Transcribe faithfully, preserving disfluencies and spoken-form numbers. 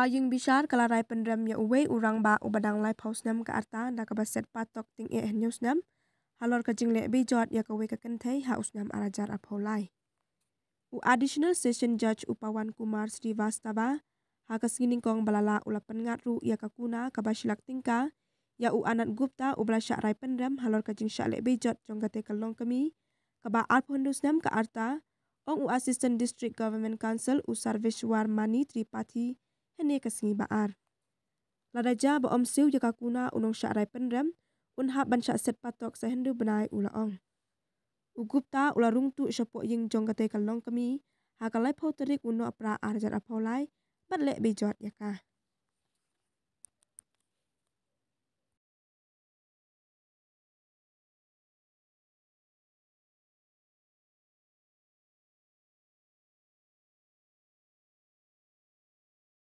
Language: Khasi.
Ka ïing bishar ka la rai pynrem ïa uwei u rangbah uba dang laiphew snem ka rta da kaba set patok tyngeh hynñiew snem halor ka jingleh bejot ïa kawei ka kynthei ha u snem ar hajar arphew lai. U Additional Session Judge u Pawan Kumar Srivastava ha ka sngi nyngkong ba la lah u la pynngat ruh ïa ka kuna kaba shi lak tyngka ïa u Anant Gupta uba la shah rai pynrem halor ka jingshah leh bejot jong katei ka longkmie kaba arphew hynriew snem ka rta, ong u Assistant District Government Counsel u Sarveshwar Mani Tripathi hynne ka sngi ba ar. Lada jia ba ym siew ïa ka kuna u nongshah rai pynrem un hap ban shah set patok sa hynriew bnai, u la ong. U Gupta u la rung tuh shapoh ïing jong katei ka longkmie ha ka laiphew tarik u Nohprah ar hajar arphew lai bad leh bejot ïa ka.